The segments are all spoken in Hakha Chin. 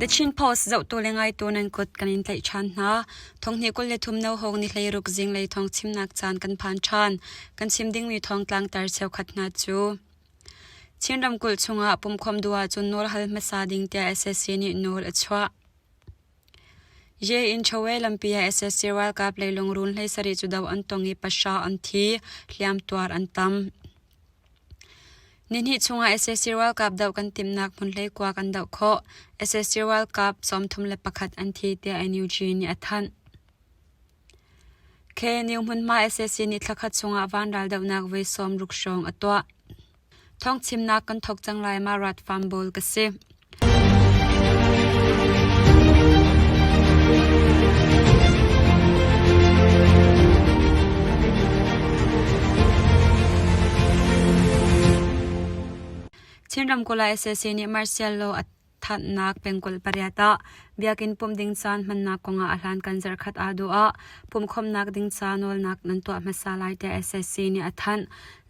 The Chin Post zohtu le ngaitu nan kut kan in tlaih ṭhan hna. Thonghnih 23 no hawng ni 16 zinglei thawng chimnak caan kan phan ṭhan. Kan chim dingmi thawngtlang tar cheukhat hna cu Chin ramkulh chungah pumkhawm duh ahcun nawl hal hmasa ding tiah SSC nih nawl a chuah. Ye in Choe lampi ah SSC ralkap leilung run 17 cu do an tong i pahra an thi, hliamtuar an tam. Nihnih chungah sac ralkap doh kan timhnak hmun hleikua kan doh khawh. Sac ralkap 31 an thi tiah NUG nih a thanh. KNU hmunhma sac nih thlakhat chungah vanral dohnak voi 60 hrawng a tuah. Thawngchimnak kan thawk cang lai ma rat farm bawl ka si. Chin ramkulh ah sac nih martial law a thanhnak pengkulh pariat ah biakinn pumh ding caan hmannak kongah a hlankan zarhkhat aa dawh ah pumhkhawmhnak ding ca nawlnak nan tuah hmasa lai tiah sac nih a thanh.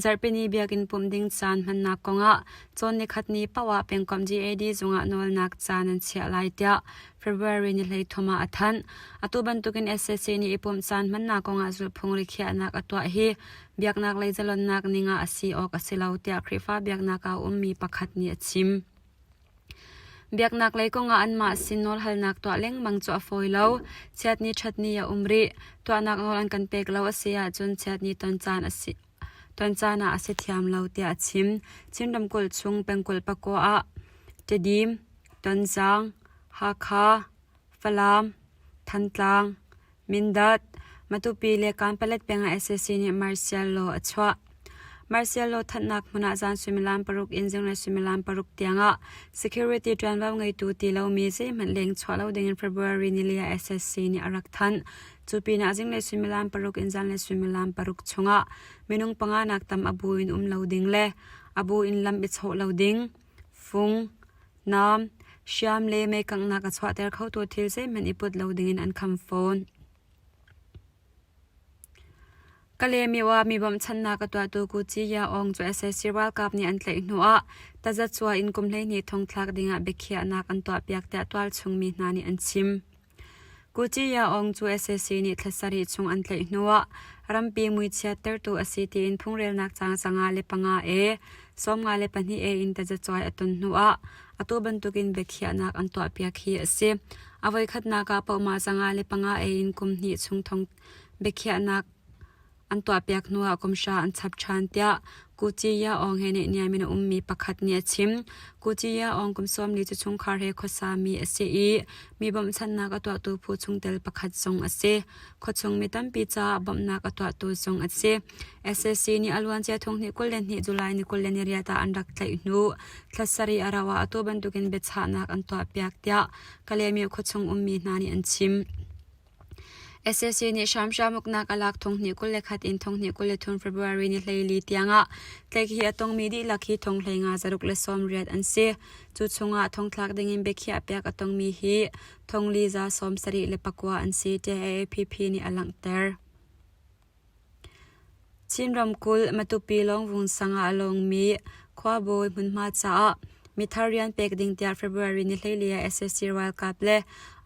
Zarhpini biakinn pumh ding caan hmannak kongah Cawn nikhat ni paoh ah pengkomh GAD zungah nawlnak ca nan chiah lai tiah February ni 13 ah a thanh. Atu bantukin sac nih i pumh caan hmannak kongah zulhphung rikhiahnak a tuah hi biaknak lei zalonnak ning ah a si awk a si lo tiah Khrihfa biaknak ah a ummi pakhat nih a chim. Biaknak lei kongah anmah sin nawlhalnak tuah lengmang cu a fawi lo. Chiatni ṭhatni a um rih. Tuahnak nawl an kan pek lo a si ahcun chiatni ton caan a si. Ton caan ah a si thiam lo tiah a chim. Chin ramkulh chung pengkulh pakua ah Tedim, Tonzang, Hakha, Falam, Thantlang, Mindat, Matupi le Kanpalet peng ah sac nih martial law a chuah. Martial law thanhnak hmun ah zan suimilam paruk in zinglei suimilam paruk tiangah security ṭuanvo ngeitu ti lomi zeihmanh leng chuah lo dingin February nili ah sac nih a rak thanh. Cu pinah zinglei suimilam paruk in zanlei suimilam paruk chungah minung panga nak tam a bu in um lo ding le a bu in lam i chawh lo ding, fung, nam, hriam le meikanghnak a chuahter khotu thil zeihmanh i put lo dingin an kham fawn. Kale ah mi bawmhchanhnak a tuahtu Kuci Ya Aung cu sac ralkap nih an tlaih hnuah tazacuai in kum 12 thongthlak dingah biakhiahnak an tuahpiak tiah tualchung mi hna nih an chim. Kuci Ya Aung cu sac nih thla sarih chung an tlaih hnuah rampi muichiattertu a si tiin phungrelnak caang 55 e 52 e in tazacuai a ton hnuah atu bantukin biakhiahnak an tuahpiak hi a si. A voikhatnak ah pohmah 55 e in kum hnih chung thong biakhiahnak an tuahpiak hnuah kum hra an chap ṭhan tiah Kuci Ya Aung he neihniam in a ummi pakhat nih a chim. Kuci Ya Aung kum 40 cu chungkhar he khuasami a si i mi bawmhchanhnak a tuahtu phu chungtel pakhat zong a si. Khuachung mi tampi caah bawmhnak a tuahtu zong a si. SAC nih a luancia thonghnih 22 July ni 28 ah an rak tlaih hnu thla sarih a rauh ah atu bantukin biachahnak an tuahpiak tiah Kalaymyo khuachung ummi hna nih an chim. Sac nih hramhram uknak a lak thonghnih 21 in thonghnih 23 February ni 14 tiangah tlaih hi a tongmi dihlak hi thong 15 zaruk le 80 an si. Cu chungah thongthlak dingin biakhiah piak a tongmi hi thong li za 74 le pakua an si tiah AAPP nih a langhter. Chin ramkulh Matupi Lawngvung sang ah a lawngmi khuabawi hmunhma caah mithar rian pek ding tiah February ni 14 ah sac ralkap le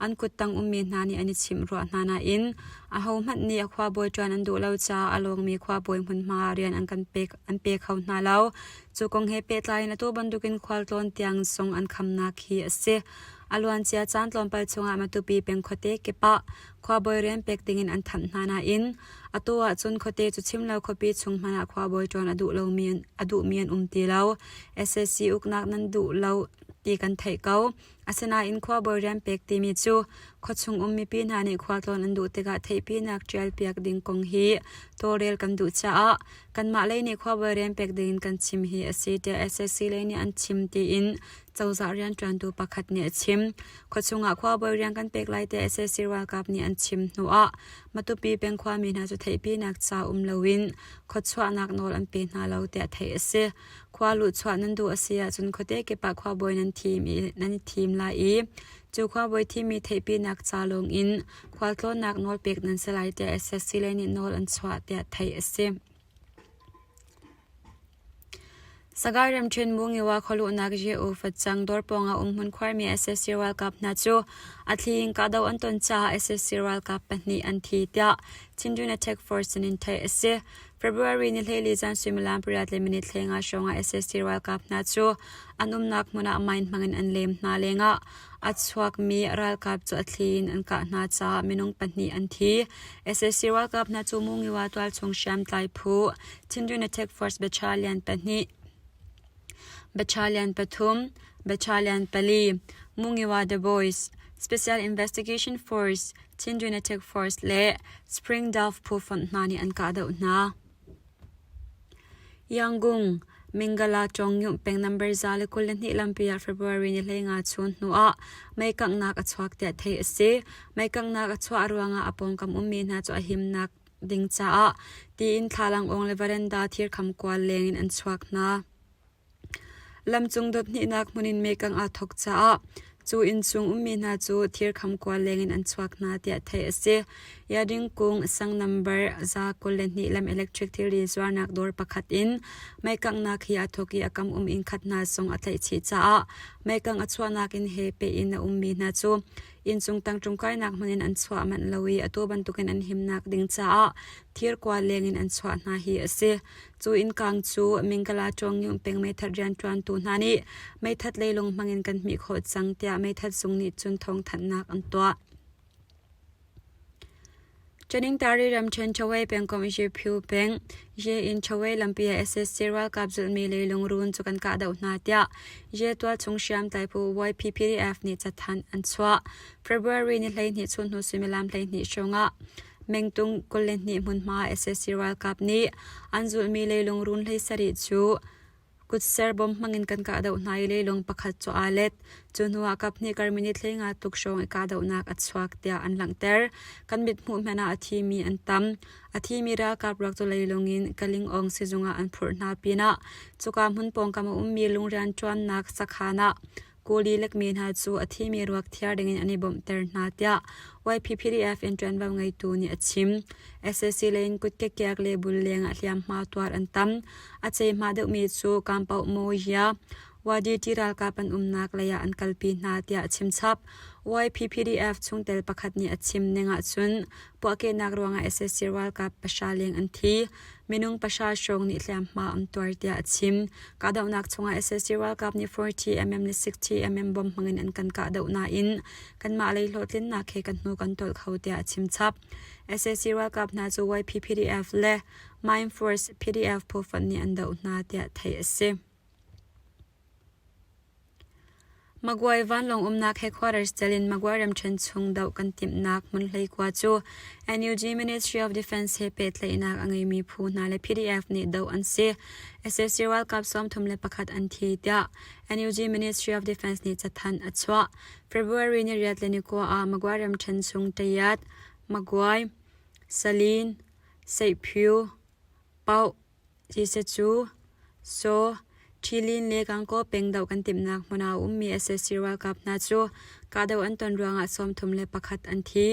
an kuttang ummi hna nih an i chimhruah hna nain ahohmanh nih a khuabawi ṭuan an duh lo caah a lawngmi khuabawi hmunhma rian an kan pek an pe kho hna lo. Cu kong he pehtlai in atu bantukin khualtlawn tiang zong an khamnak hi a si. A luancia caan tlawmpal chungah Matupi peng khuate kip ah khuabawi rian pek dingin an thanh hna nain atu ahcun khuate cu chim lo khuapi chung hmanh ah khuabawi ṭuan a duh lomi a duhmi an um ti lo. SAC uknak nan duh lo ti kan theih ko. Asinain khuabawi rian pek timi cu khuachung um mipi hna nih khualtlawn an duh tikah theihpinak ṭialpiak ding kong hi tawlrel kan duh caah kanmah lei nih khuabawi rian pek dingin kan chim hi a si tiah SAC lei nih an chim tiin cozah rianṭuantu pakhat nih a chim. Khuachung ah khuabawi rian kan pek lai tiah sac ralkap nih an chim hnuah Matupi peng khuami hna cu theihpinak ca um loin khuachuahnak nawl an pe hna lo tiah theih a si. Khua luhchuah nan duh a si ahcun khuate kip ah khuabawi nan thim i nan i thim lai i cu khuabawi thimmi theihpinak ca lawng in khualtlawnnak nawl pek nan si lai tiah sac lei nih nawl an chuah tiah theih a si. Sagaing ramṭhen Mungiwa khualuhnak Ye-U facang dawr pawngah umhmun khuarmi sac ralkap hna cu a thli in kahdoh an ton caah sac ralkap pahnih an thi tiah Chindwin Attack Force sinin theih a si. February ni 14 zan suimilam pariat le minute 15 hrawngah sac ralkap hna cu an umnak hmun ah mine hmangin an lem hna lengah a chuakmi ralkap cu a thli in an kah hna caah minung pahnih an thi. Sac ralkap hna cu Mungiwa tualchung hriamtlai phu Chindwin Attack Force Battalion pahnih, Battalion pathum, Battalion pali, Mungiwa The Boys, Special Investigation Force, Chindwin Attack Force le Spring Dove phu fonh hna nih an kahdoh hna. Yangon, Mingala Ṭawngyuh peng number 122 lampi ah February ni 15 chun hnu ah mei kanghnak a chuak tiah theih a si. Mei kanghnak a chuah ruangah a pawngkam ummi hna cu a himnak ding caah tiin thlalangawng le varanda thirkham kual lengin an chuak hna. Lamcung dot hnihnak hmun in meikang aa thawk caah cu innchung ummi hna cu thirkham kual lengin an chuak hna tiah theih a si. Yading kung sang number 122 lam electric thilri zuarnak dawr pakhat in meikanghnak hi aa thawk i a kam um inn khat hna zong a tlaih chih caah meikang a chuahnak in he peh in a ummi hna cu Innchung tangṭung kainak hmun in an chuah manh lo i atu bantukin an himnak ding caah thirkua lengin an chuah hna hi a si. Cu innkang cu Mingala Ṭawngyung peng meithat rianṭuantu hna nih meithat leilung hmangin kan hmih khawh cang tiah meithat zung nih cun thawngthanhnak an tuah. Ṭaningtari ramṭhen Chawei pengkomh Yephu peng Ye-in Chawei lampi ah sac ralkap zulhmi leilung run cu kan kahdoh hna tiah Ye tualchung hriamtlai phu YPPDF nih cathanh an chuah. February ni 12 chun hnu suimilam 12 hrawng ah Mengtung 22 hmunhma sac ralkap nih an zulhmi leilung run 17 cu Kutser bom hmangin kan kahdoh hna i leilung pakhat cu aa let. Cu hnuah kaphnih kar minute 15 tluk hrawng i kahdohnak a chuak tiah an langhter. Kan mithmuh hmanh ah a thimi an tam. A thimi ralkap ruak cu leilung in Kalingawng sizung ah an phurh hna pinah cuka hmun pawngkam a ummi lungrian ṭuannak sakhan ah Kuli lekmi hna cu a thimi ruak thiar dingin an i bawmhter hna tiah YPPDF in ṭuanvo ngeitu nih a chim. Sac lei in kutkekiak le bul lengah hliamhma tuar an tam. A ceihma deuhmi cu Kampauh Mawia Wadi ralkap an umnak lei ah an kalpi hna tiah a chimchap. YPPDF chungtel pakhat nih a chim ning ahcun puahkehnak ruangah sac ralkap pahra leng an thi. Minung pahra hrawng nih hliamhma an tuar tiah a chim. Kahdohnak chungah sac ralkap nih 40mm le 60mm bom hmangin an kan kahdoh nain kanmah lei hlawhtlinnak he kan hnu kan tolh kho tiah a chimchap. Sac ralkap hna cu YPPDF le Mine Force PDF phu fonh nih an doh hna tiah theih a si. Magway vanlawng umnak headquarters tel in Magway ramṭhen chung doh kan timhnak hmun hleikua cu NUG Ministry of Defense he pehtlaihnak a ngeimi phu hna le PDF nih doh an si. Sac ralkap 31 an thi tiah NUG Ministry of Defense nih cathanh a chuah. February ni riat le ni kua ah Magway ramṭhen chung Tayat, Magway, Salin, Seihpyu, Paoh, Zisecu, Saw, Ṭhilin le Gangaw peng doh kan timhnak hmun ah a ummi sac ralkap hna cu kahdoh an ton ruangah 31 an thi,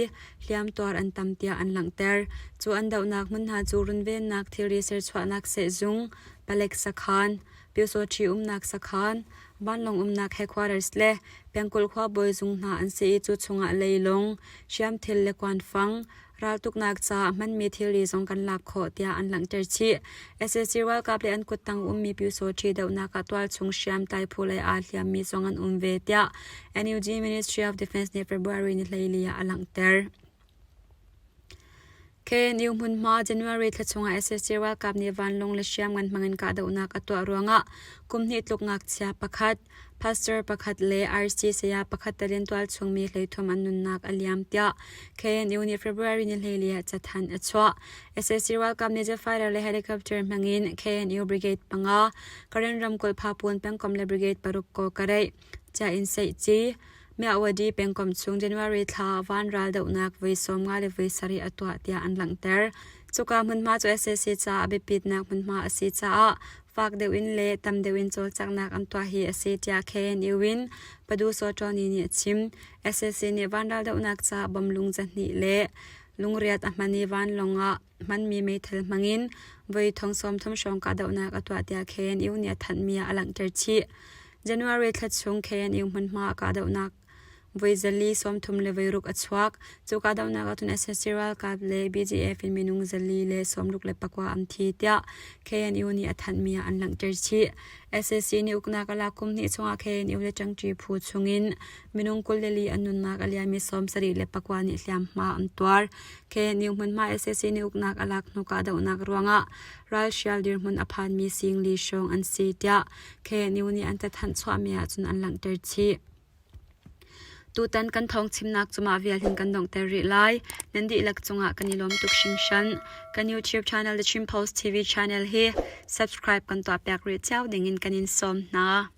hliamtuar an tam tiah an langhter. Cu an dohnak hmun hna cu runvennak thilri serchuahnak sehzung, palek sakhan, pyusawṭhi umnak sakhan, vanlawng umnak headquarters le pengkulh khuabawi zung hna an si i cu chungah leilung, hriamthil le kuanfang, Raltuknak caah hmanmi thilri zong kan lak khawh tiah an langhter chih. Sac ralkap le an kuttang ummi Pyusawṭhi dohnak ah tualchung hriamtlai phu lei aa hliammi zong an um ve tiah NUG Ministry of Defense nih February ni 14 ah a langhter. KNU hmunhma January thla chungah sac ralkap nih vanlawng le hriamngan hmangin kahdohnak a tuah ruangah kum hnih tluk ngakchia pakhat Pastor pakhat le RC saya pakhat tel in tualchung mi 13 an nunnak a liam tiah KNU nih February ni 14 ah cathanh a chuah. Sac ralkap nih jet fighter le helicopter hmangin KNU Brigade panga, Karen ramkulh Phapun pengkomh le Brigade paruk ko Kareih, Chia-in Seihci, Myawaddy pengkomh chung January thla van raldohnak voi 50 le voi 7 a tuah tiah an langhter. Cuka hmunhma cu sac caah a biapitnak hmunhma a si caah fak deuh in le tam deuh in cawlcanghnak an tuah hi a si tiah KNU in Padu Sawṭawni nih a chim. Sac nih vanral dohnak caah bomlung zahnih le Lungriat a hman i vanlawng ah hmanmi meithal hmangin voi thong 30 hrawng kahdohnak a tuah tiah KNU nih a thanhmi ah a langhter chih. January thla chung KNU hmunhma ah kahdohnak voi 430 le voi ruk a chuak. Cu kahdohnak ahcun sac ralkap le BGF in minung 469 an thi tiah KNU nih a thanhmi ah an langhter chih. Sac nih uknak a lak kum hnih chungah KNU le ṭangṭi phu chungin minung 24 an nunnak a liam i 79 nih hliamhma an tuar. KNU hmunhma sac nih uknak a lak hnu kahdohnak ruangah ralhrial dirhmun a phanmi singli hrawng an si tiah KNU nih an cathanh chuahmi ahcun an langhter chih. Tutan kan thawng chimnak cu mah vial hin kan donghter rih lai. Nan dihlak cungah kan i lawm tuk hringhran. Kan YouTube channel The Chin Post TV channel hi subscribe kan tuahpiak rih cio dingin kan in sawm hna.